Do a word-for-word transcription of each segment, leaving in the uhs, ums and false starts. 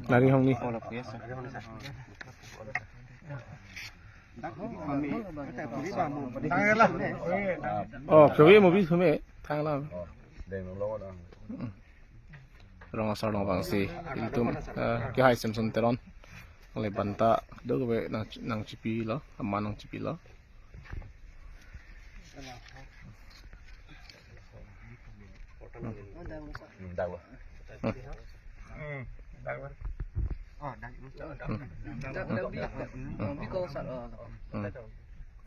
Nari hongni. Oh, kami movie kami tanglang. Rong asar long abang si ilitum, eh, kehai Samson Teron. Alangli banta do kebe nang nangchipilo, aman nangchipilo.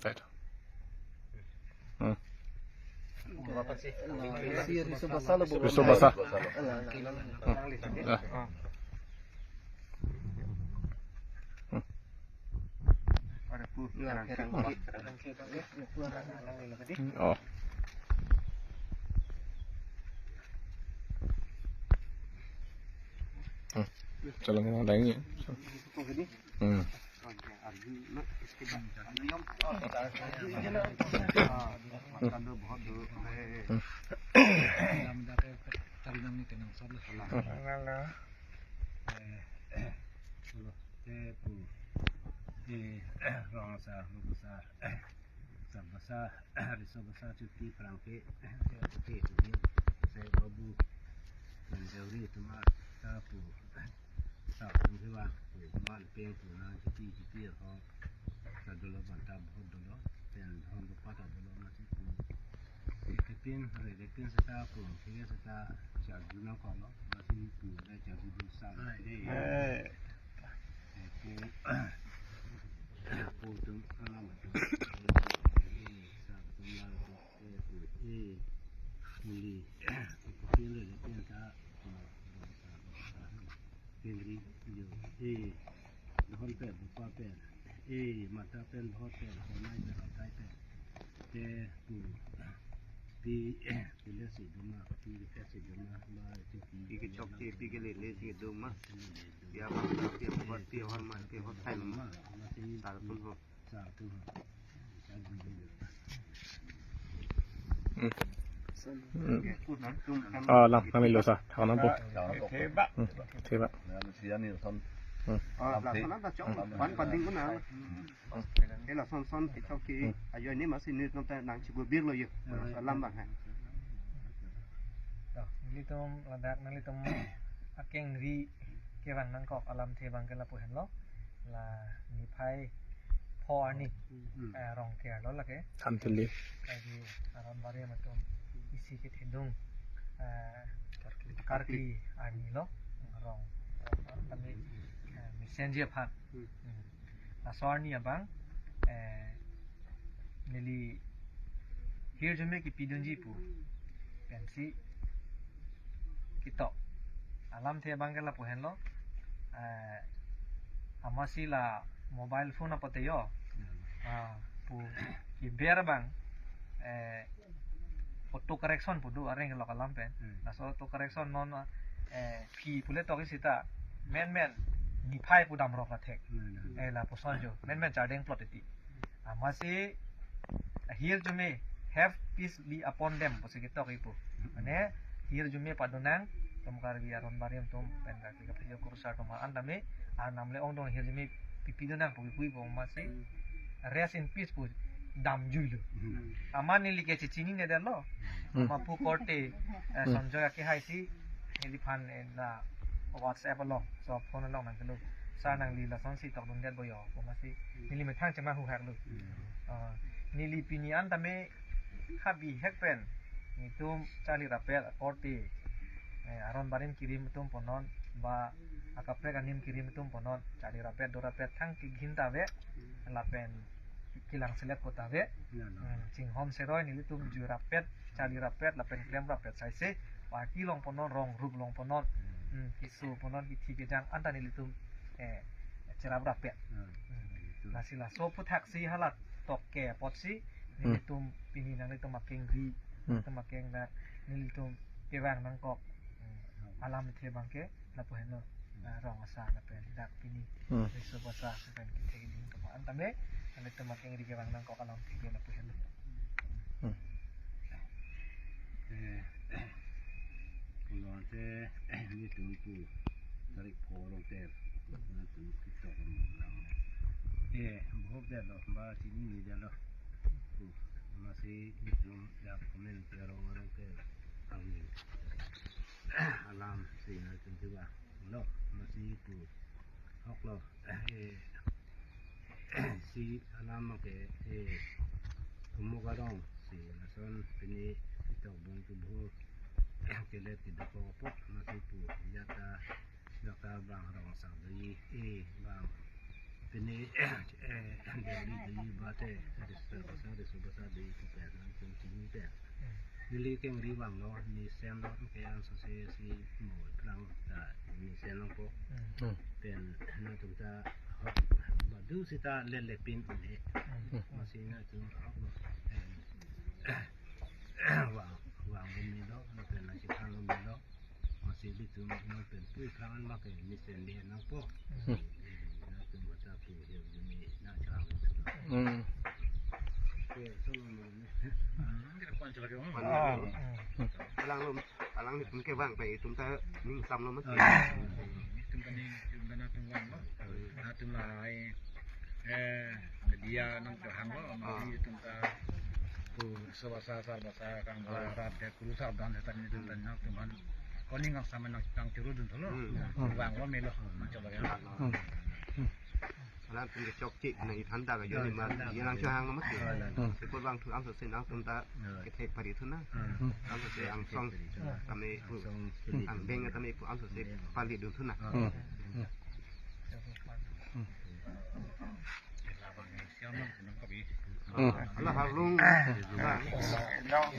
Right. Hmm. Si Riso Basa lo, Bu. Riso Basa. Ala, ala. Hmm. Ya. Hmm. Oh. Hmm. Jalan yang lainnya. Hmm. Te pu, eh, rong asar, rong asar, asar basa, riso basa chuti prang ke, te pu, te pu, se babu, dan jawri tuma, ta pu, ta pu hewa, pu, man peng pu, nangchiti, chiti ho, ta dolo banta bahut dolo, pen dhon dopa ta dolo, masi pu, eh, kepin, re, kepin seta pu, kepin seta, charju nangkoklo, masi pu, re, charju dun sa, eh. Eh. Pu, pu tum alam tum. Sa tum la tum. Eh, pu, eh. Muli. Pu pin le le pin ta. Pin ri yo. Eh. Dhon pe, dopa pe. Eh, mata pen, bahut pen, honai pe, hatai pe. Te pu. Pi, pi le si duma, pi le si duma, ba, ti pi. Pi kechok ke, pi kele le si duma. Ya, ba, pi, pi, pi, hor ma, pi, hor thai ma. Sar pun ho. Sar pun ho. Hmm. Hmm. Ah, lang, lang lo sa. Thang nang po. Hmm. Theba. Hmm. Theba. Hmm. Ah, lang, lang, lang, chok. Pan, pan ding ko na. Ela son son kechok ke, hmm, ajo ne masi nelitum ta nangchibu birlo yo. Hmm. Alam abang ha. To, nelitum ladak nanglitum akengri kevang nangkok alamthe abang ke lapu henlo. La niphai pho arni, hmm, eh, Rongker lo lake. Thanthili. Lagi Aron Barim atum isi kethedung, eh, karkli arni lo. Rong, rong kami, eh, mesenji aphan. Hmm. Hmm. Laso arni abang, eh, neli hirjume kipidunji pu pensi ketok. Alamthe abang ke lapu henlo, eh, amatsi la mobile phone apote yo. Ah, pu keber abang, eh, auto correction pu do areng kelok alam pen. Hmm. Laso auto correction non, eh, phi pule tok sita. Menmen niphai pu damrok la thek. Hmm. Eh, lapuson jo. Menmen chardeng plot iti. Amatsi hirjume, "Have peace be upon them," pusi ketok ipu. Mane hirjume padonang, tum Karbi Aron Barim atum pen Karbi kaphli kurusar atum an tame, arnam le ongdung hirjume pipi donang pu kipu ipu amatsi, "Rest in peace," pu damjuilo. Hmm. Amat neli ke chechinine detlo. Hmm. Amat pu korte, eh, hmm, Sanjoy akehai si neliphan, eh, la WhatsApp along, so phone along nangkelo. "Sir, nangli lasonsi tokdundetpo yo," pu amatsi. Neli methang chemahuk haklo. Hmm. Ah, neli pini an tame habihek pen nelitum charli rapet akorte, eh, Aron Barim kirim atum punon, ba akaprek anim kirim atum punon, charli rapet, do rapet, thang kegin ta ave, lapen kelang selet ko ta ave. Ya, ya. Hmm, chinghon seroi nelitum ju rapet, charli rapet, lapen klem rapet saise, party long punon, rong rup long punon, hmm, keso punon, kithi kejang anta nelitum, eh, cherap rapet. Hmm. Hmm. Betul. Lasi laso aphuthaksi hala tok ke apotsi, hmm, nelitum pini nanglitum akengri, hmm, nelitum akeng na, nelitum kevang nangkok, hmm, alamthe abang ke lapu henlo, ah, rong asar lapen dak pini, hmm, riso basa lapen kethe keding atum an tame, nanglitum akengri kevang nangkok alamthe ke lapu henlo. Hmm. Tum pu tarik pho rong ter. Na tum TikTok lang. Eh, bahop der lo, ba chini ni der lo. Pu, masi tum ya comment ya rong rong ter. Kami. Alam si na tum tiba. Lo, masi pu. Hok lo. Eh, si alam ke, eh, Tumuk arong si lason pini TikTok bun tu bu kelet kedokok apot masi pu ya ta, ya ta bang rong sang dei, eh, bang pini, eh, Delhi dei ba te, register basa, register basa dei tu pen nangtum chini pen. Neli kengri vanglo, mesen lo, ke ansose si mo plang ta mesen lo po. Hmm. Pen nangtum ta hok badu sita lele pin un he. Hmm. Masi nangtum hok lo. Eh, vang, vang lo me lo, pen nangkethan lo me lo. Masi ilitum nang pen pu plang an ma ke mesen le nang po. Hmm. Nangtum ta pu he dumi nang chang. Hmm. Ke so lo me. Alang lo, alanglitum kevang pen itum ta ning sam lo mati. Itum ta ning, itum ta nangtum vang lo. Nangtum lahai, eh, dia nangkehang lo, mati itum ta pu so basa, sar basa, kang basa, rat ke kuru sar dan setan itum ta nangtum han. Koning kang sama nang, nang churu dun tholo. Hmm. Vang lo me lo, nang choba ya. Hmm. Alanglitum kechokche na ithanta ka joni ma, ya nang chohang lo mati. Hmm. Sekot vang thu ansose nangtum ta kethek pari thu na. Hmm. Ansose angsong tame pu, angbeng tame pu ansose pali dun thu na. Hmm. Hmm. Ala harlung. Na, na, na,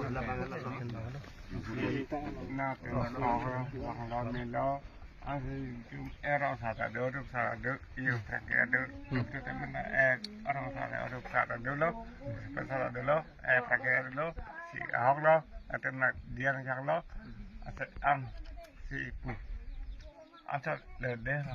na, na, na, na, Ansi tum erong sata do, duk sata do, iyo prake do, duk tu temen na, eh, erong sata, duk sata do lo, pe sata do lo, eh, prake do lo, si ahok lo, atem na diang jak lo, ase ang, si ipu. Asa le de lo.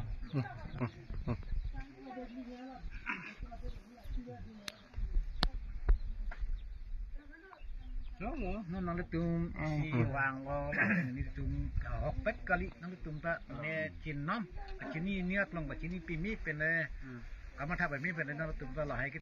Lo mo, non nanglitum si vang lo, nanglitum ahokpet kali, nanglitum ta ne chinam, chini ni aklong ba chini pimi pen le, kamatha pimi pen le nanglitum ta lahai ke